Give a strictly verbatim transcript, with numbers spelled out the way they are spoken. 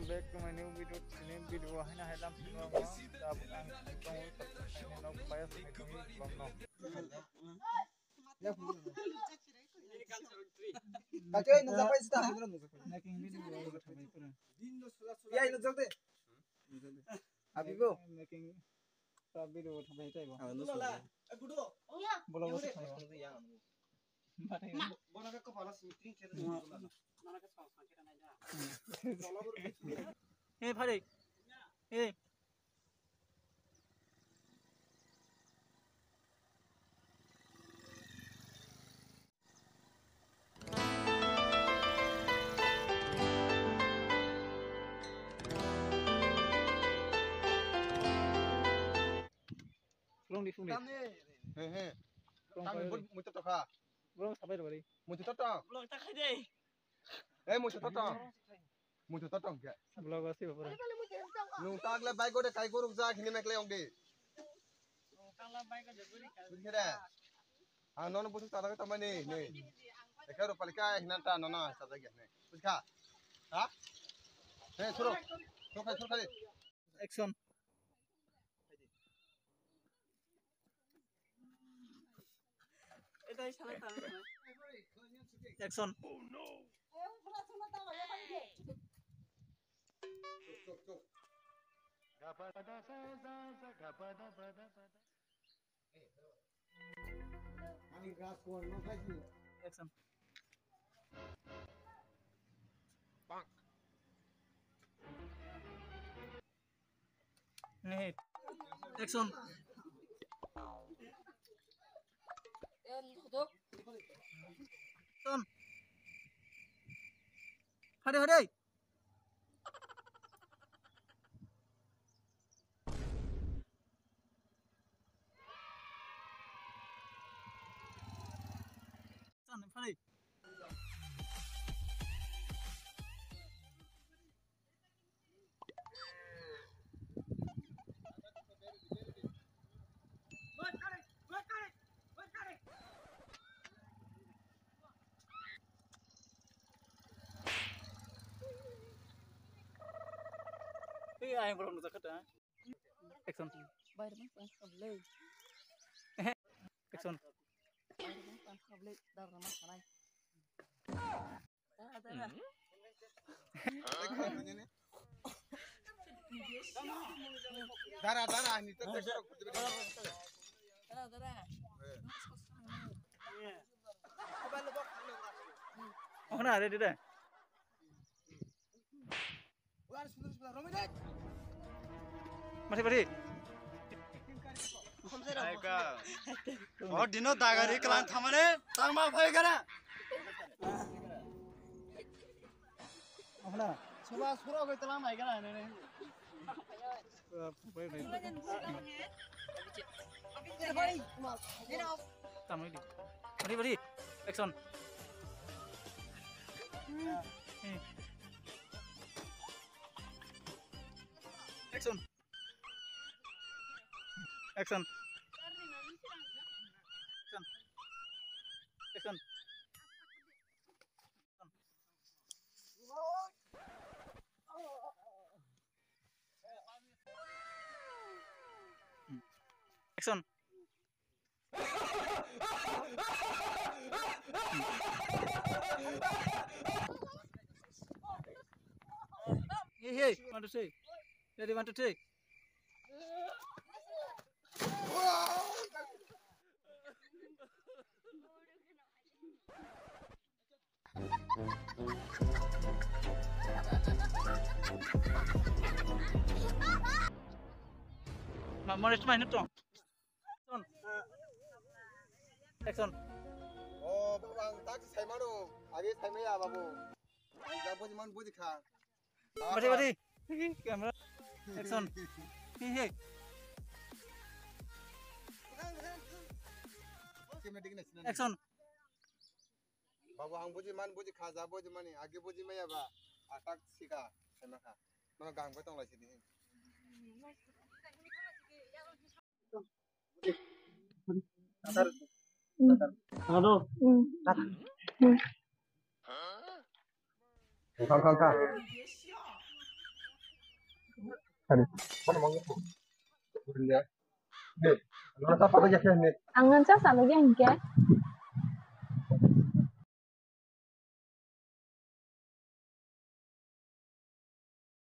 Back to my new video. Sini video haino hai lam sini abo ang tong tong no payas ni tong tong no. Kake nung japai sita. Making video. Ya, nung jakde. Abi bo. Making video thapai taibo. Vlog o thapai. Hey, Phari. Hey. Long di, long di. He, he. Long Tang pai bud ri. Muitu tokha. Long sabai ri. Muitu tokha. Long takhai de. Eh, muitu tokha. Muitu tokha ke. Vlog asi bapura. Nung tagle bai gode kai goruk ja khini mekle ong di. Nung tagle bai gode guri kai. Bukhire. Ah, nono busu tada ke tamani ni. Ekaro palika hinanta nono tada ke ni. Buskha. Ha? He, suru. Suru khai, suru khai. Action. Action. Action. Action. Action. Hade, hade. Hey, ayang borok nukjakha ta. Action. Bayar bang pang khablai. Action. Bayar bang pang khablai, dar nama khalai. Dara, dara. Dara, dara, ani to. Dara, dara. Mana, ready deh. Mari, mari. Oh, dino dagari kelang thamane, tangma phai kana. Mana? Soba suro ke telang nai kana, ne, ne. Tamoi di. Bari, bari. Action. Action. Action. Action. Action. Action. Hey, hey, one, two, three. Ready, one, two, three. Ma, mane tumai nito. Action. Action. Oh, babu, ang tak sai mano. Agi sai maya, babu. Ang tak buji man buji kha. Bari, bari. Camera. Action. Hey, hey. Action. Babu, ang buji man buji kha, ja buji mani, agi buji maya ba, atak sika, sai ma kha. Mano gang ko tong lai sini. Hello. Thang, thang, thang. Hari. Ang nang cha sa lagi ang ke.